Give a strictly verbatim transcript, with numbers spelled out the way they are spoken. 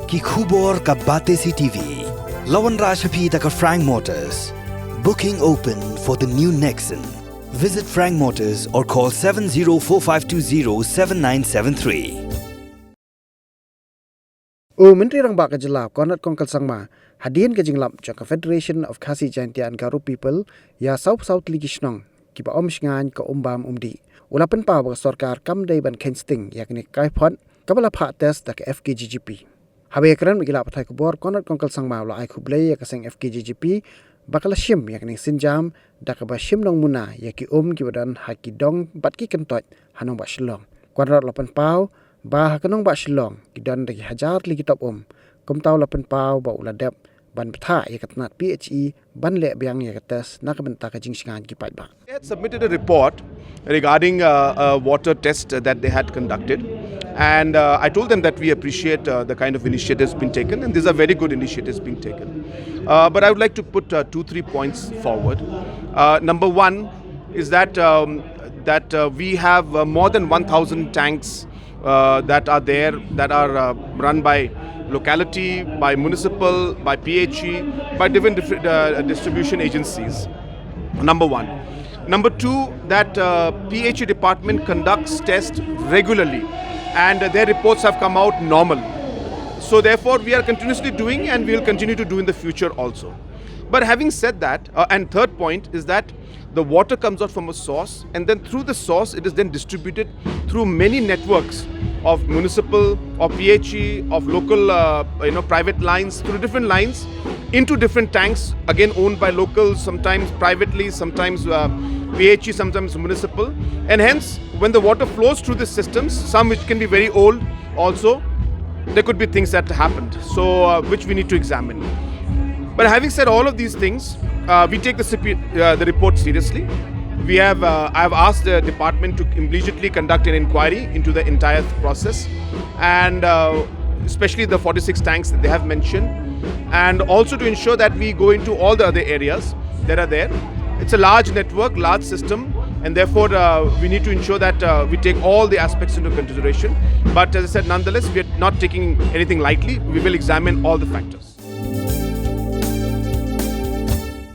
Ki khubor ka Batesi T V. La wanrah sha phi da ka Frank Motors. Booking open for the new Nexon. Visit Frank Motors or call seven zero four five two zero seven nine seven three. U Myntri Rangbah ka jylla Conrad Kongkal Sangma, hadien ka jinglap jong ka Federation of Khasi Jaintia and Garo People ïa saw saw tylli ki shnong kiba ym shngaiñ ka umbam umdih, u la pynpaw ba ka sorkar kam dei ban kheiñ sting ïa kane ka kaiphod kaba la phah test da ka F K G G P. Haba ïakren bad ki lad pathai khubor, Conrad Kongkal Sangma u la ai khublei ïa ka seng F K G G P ba ka la shim ïa kane ka sienjam da kaba shim nongmuna ïa ki um kiba don ha ki dong bad ki kyntoit ha nongbah Shillong. Conrad u la pynpaw ba ha ka nongbah Shillong ki don da ki hajar tylli ki top um. Kumta u la pynpaw ba u la dep ban bthah ïa ka tnat P H E ban leh biang ïa ka test na ka bynta ka jingshngaiñ ki paidbah. They had submitted a report regarding uh, a water test that they had conducted. And uh, I told them that we appreciate uh, the kind of initiatives being taken, and these are very good initiatives being taken. Uh, but I would like to put uh, two, three points forward. Uh, number one is that um, that uh, we have uh, more than one thousand tanks uh, that are there, that are uh, run by locality, by municipal, by P H E, by different dif- uh, distribution agencies. Number one. Number two, that uh, P H E department conducts tests regularly, and uh, their reports have come out normal. So therefore, we are continuously doing, and we will continue to do in the future also. But having said that, uh, and third point is that the water comes out from a source, and then through the source, it is then distributed through many networks of municipal, of P H E, of local, uh, you know, private lines, through different lines, into different tanks, again owned by locals, sometimes privately, sometimes uh, P H E, sometimes municipal. And hence, when the water flows through the systems, some which can be very old also, there could be things that happened, so uh, which we need to examine. But having said all of these things, uh, we take the, C P, uh, the report seriously. We have, uh, I have asked the department to immediately conduct an inquiry into the entire process, and uh, especially the forty-six tanks that they have mentioned, and also to ensure that we go into all the other areas that are there. It's a large network, large system, and therefore uh, we need to ensure that uh, we take all the aspects into consideration. But as I said, nonetheless, we are not taking anything lightly. We will examine all the factors.